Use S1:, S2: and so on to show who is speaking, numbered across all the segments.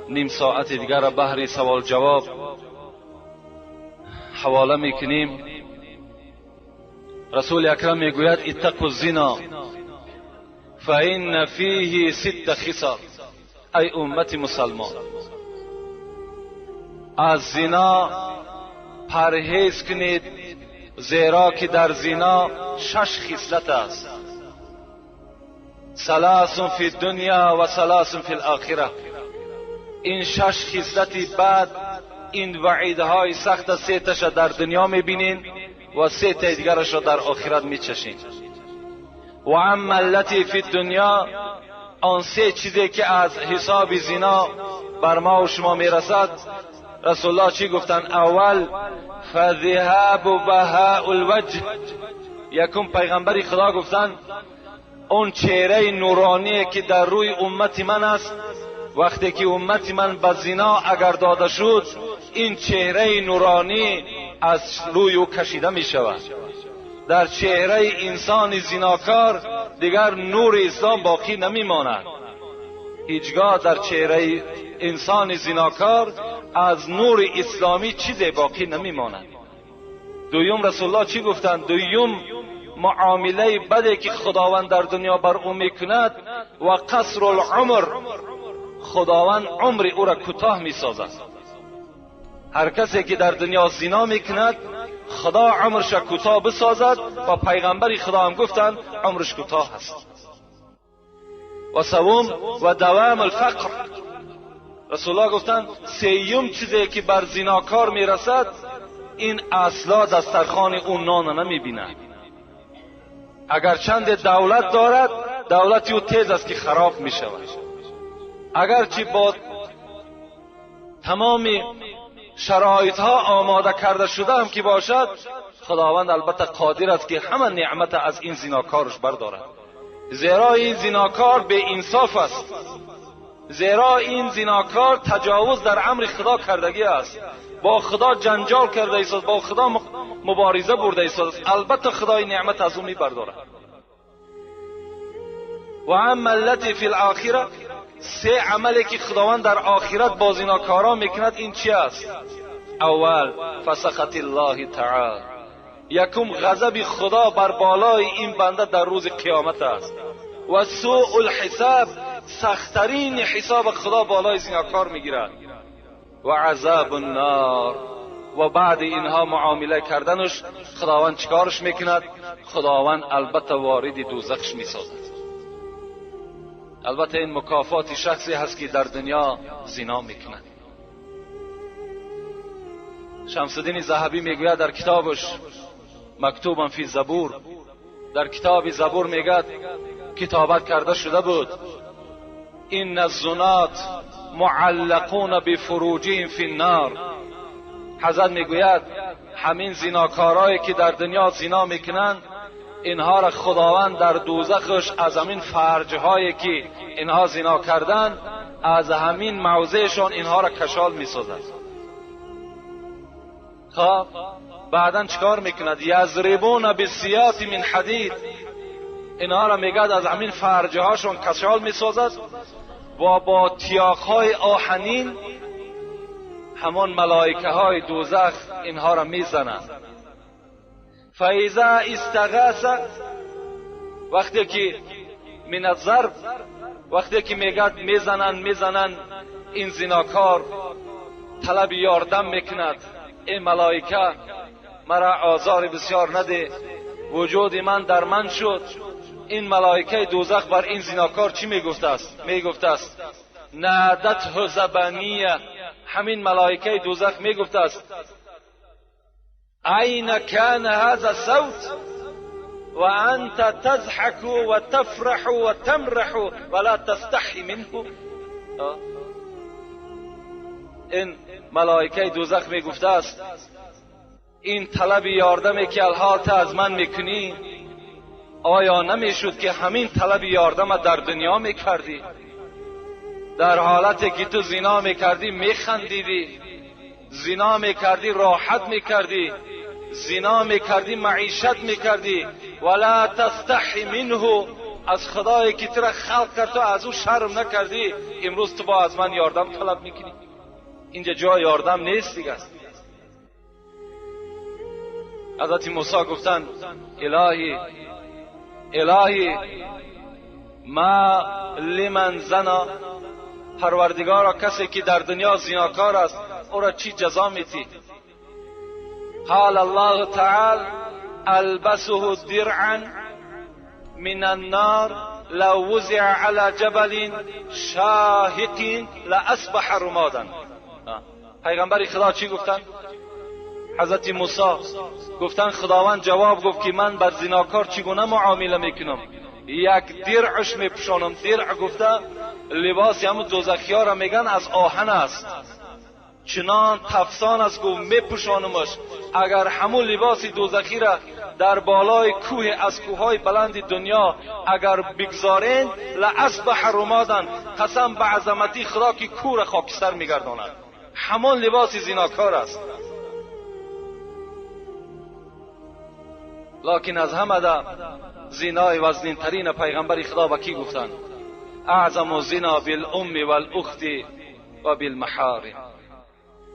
S1: نیم ساعت دیگر را بهر سوال جواب حواله میکنیم. رسول اکرم میگوید اتقوا الزنا فان فیه ست خصال. ای امت مسلمان، از زنا پرهیز کنید، زیرا که در زنا شش خصلت است. ثلاث فی الدنیا و ثلاث فی الاخره. این شش خصلت بد، این وعیدهای سخت، سه تاش در دنیا میبینین و سه تا دیگرش را در آخرت میچشین. و اما التی فی الدنیا، آن سه چیزی که از حساب زنا بر ما و شما میرسد، رسول الله چی گفتن؟ اول فذهاب بهاء الوجه. یکم پیغمبر خدا گفتن اون چهره نورانی که در روی امت من است، وقتی که امت من به زنا اگر داده شد، این چهره نورانی از روی او کشیده می شود. در چهره انسان زناکار دیگر نور اسلام باقی نمی ماند. هیچگاه در چهره انسان زناکار از نور اسلامی چیزی باقی نمی ماند. دویم رسول الله چی گفتند؟ دویم معامله بدی که خداوند در دنیا بر او میکند و قصر العمر، خداوند عمر او را کوتاه میسازد. هر کسی که در دنیا زنا میکند، خدا عمرش را کوتاه بسازد و پیغمبر خدا هم گفتند عمرش کوتاه است. و سوم و دوام الفقر. رسول الله گفتند سیوم چیزی که بر زناکار میرسد، این اصلا دسترخوان او نان نمیبیند. اگر چند دولت دارد، دولت او تیز است که خراب میشود. اگرچه با تمام شرایط ها آماده کرده شده هم که باشد، خداوند البته قادر است که همه نعمت از این زناکارش بردارد. زیرا این زناکار به انصاف است، زیرا این زناکار تجاوز در امر خدا کردگی است، با خدا جنجال کرده است، با خدا مبارزه برده است. البته خدای نعمت از او میبردارد. و اما التی فی الاخره، سه عملی که خداوند در آخرت با زناکارا میکند این چی است؟ اول فسخط الله تعالی، یکم غضب خدا بر بالای این بنده در روز قیامت است. و سوء الحساب، سختترین حساب خدا بالای زناکار میگیرد. و عذاب النار، و بعد اینها معامله کردنش خداوند چیکارش میکند؟ خداوند البته وارد دوزخش میسازد. البته این مکافات شخصی هست که در دنیا زنا میکند. شمس الدین ذهبی میگوید در کتابش مکتوبا فی زبور، در کتاب زبور میگد کتابت کرده شده بود ان الزنات معلقون بفروجهم فی النار. حضرت میگوید همین زناکارایی که در دنیا زنا میکنند، اینها را خداوند در دوزخش از همین فرجهایی که اینها زنا کردند، از همین موضعشان اینها را کشال میسازد. خب بعدا چیکار میکند؟ یضربون بالسیاط من حدید، اینها را میگد از همین فرجهاشون کشال میسازد و با تیاقهای آهنین همان ملائکه های دوزخ اینها را میزنند. فاذا استغاث، وقتی که من الضرب، وقتی که میگد میزنن، این زناکار طلب یاردم میکند، ای ملائکه مرا آزار بسیار نده، وجود من در من شد. این ملائکه دوزخ بر این زناکار چی میگفته است؟ میگفته است نادته زبانیه. همین ملائکه دوزخ میگفته است اين كان هذا الصوت وانت تضحك وتفرح وتمرح ولا تستحي منه. این ملائکه دوزخ میگفته است این طلب یاردمی که الحال از من میکنی، آیا نمیشد که همین طلب یاردم در دنیا میکردی؟ در حالتی که تو زنا میکردی میخندیدی، زنا میکردی راحت میکردی، زنا میکردی معیشت میکردی، ولا تستحی منه، از خدایی که تو را خلق کرد تو از او شرم نکردی، امروز تو با از من یاردم طلب میکنی. اینجا جای یاردم نیست دیگه است. حضرت موسی گفتن الهی الهی ما لمن زنا، پروردگارا کسی که در دنیا زیناکار است او را چی جزا میتی؟ قال الله تعالی البسه درعا من النار لو وزع على جبل شاهق لاصبح رمادا. پیغمبر خدا چی گفتن؟ حضرت موسی گفتن خداوند جواب گفت که من بر زیناکار چگونه معامله میکنم؟ یک درعش میپوشانم. درع گفته لباس همون دوزخی ها را میگن، از آهن است، چنان تفسان است، گفت میپوشانمش. اگر همون لباس دوزخی را در بالای کوه از کوههای بلند دنیا اگر بگذارین لاصبح رمادا، قسم به عظمتی خدا که کوه را خاکستر میگرداند. همان لباس زیناکار است. لکن از همه ده زینای وزنین ترین پیغمبر خدا به کی گفتند؟ اعظم زنا بالام والاخت و بالمحارم.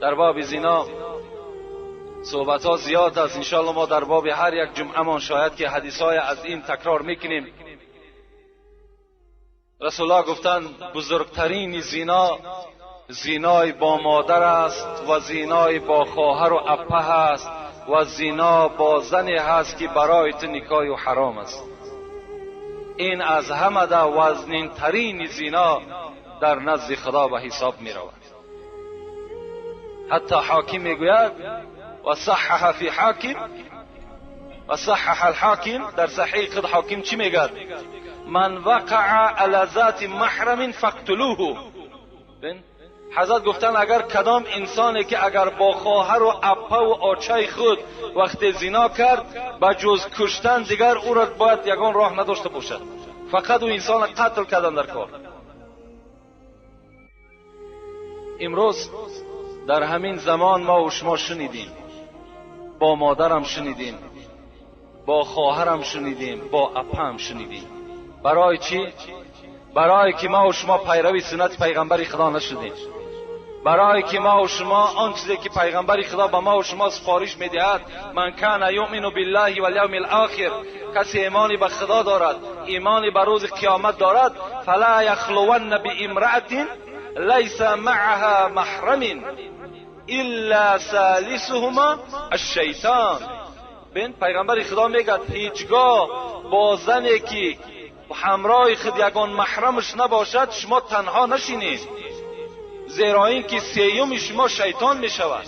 S1: در باب زنا صحبت ها زیاد است، انشاءالله ما در باب هر یک جمعه مان شاید که حدیث های از این تکرار میکنیم. رسول الله گفتند بزرگترین زنا زینای با مادر است و زینای با خواهر و اپه است و زینا با زنی هست که برای تو نکاح و حرام است. این از همه ده وزنین ترین زینا در نزد خدا به حساب می رود. حتی حاکم میگوید و صحح فی حاکم و صحح الحاکم، در صحیح خود حاکم چی میگد؟ من وقع علی ذات محرم فاقتلوه. حضرت گفتن اگر کدام انسانی که اگر با خواهر و اپه و آچه خود وقت زنا کرد به جز کشتن دیگر او را باید یگان راه نداشته باشد، فقط او انسان قتل کردن در کار. امروز در همین زمان ما و شما شنیدیم، با مادرم شنیدیم، با خواهرم شنیدیم، با اپه شنیدیم. برای چی؟ برای که ما و شما پیروی سنت پیغمبر خدا نشدیم، برای که ما و شما آن چیزی که پیغمبر خدا به ما و شما سفارش میدهد، من کان یؤمن بالله والیوم الاخر، کسی ایمانی به خدا دارد، ایمانی به روز قیامت دارد، فلا یخلون بامرأة لیس معها محرم الا ثالثهما الشیطان. ببین پیغمبر خدا میگه هیچگاه با زنی که همراه خود یگان محرمش نباشد شما تنها نشینید، زیرا اینکه سیوم شما شیطان می شود.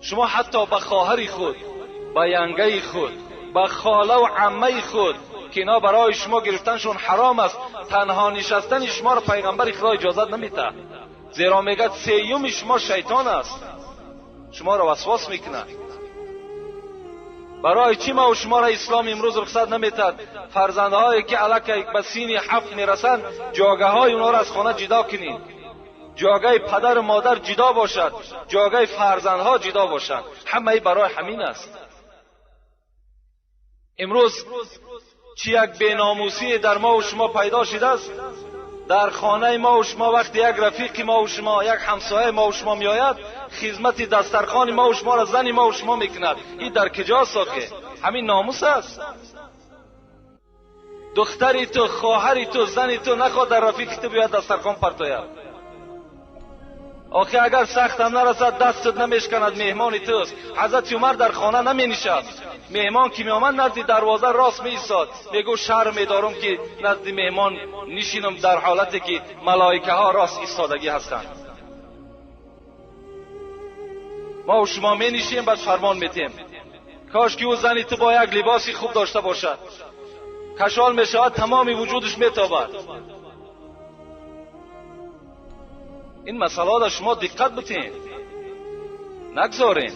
S1: شما حتی به خواهر خود، به ینگه خود، به خاله و عمه خود که اینا برای شما گرفتنشون حرام است، تنها نشستن شما را پیغمبر خدا اجازت نمیده، زیرا میگه سیوم شما شیطان است، شما را وسواس میکنه. برای چی ما و شما را اسلام امروز رخصت نمیتد فرزندهایی که الکی به سین 7 میرسند جاگه های اونها را از خانه جدا کنید، جاگه پدر و مادر جدا باشد، جاگه فرزندها جدا باشند، همه برای همین است. امروز چی یک بیناموسی در ما و شما پیدا شده است. در خانه ما و شما وقتی یک رفیق ما و شما، یک همسایه ما و شما میآید، خدمت دسترخوان ما و شما را زن ما و شما میکند. این در کجاست آخه؟ همین ناموس است. دختری تو، خواهری تو، زنی تو نخواد در رفیق تو بیاید دسترخوان پرتاید. آخه اگر سخت هم نرسد دستت نمیشکند، مهمان توست. حضرت عمر در خانه نمی نشست، مهمان که می آمد نزد دروازه راست می ایستاد، میگو شرم میدارم که نزد مهمان نشینم در حالتی که ملائکه ها راست ایستادگی هستند. ما و شما می نشیم بعد فرمان میتیم. کاش که او زنی تو با یک لباسی خوب داشته باشد، کشال می شود، تمام وجودش میتابد. این مسئله را شما دقت بتین، نگذارین.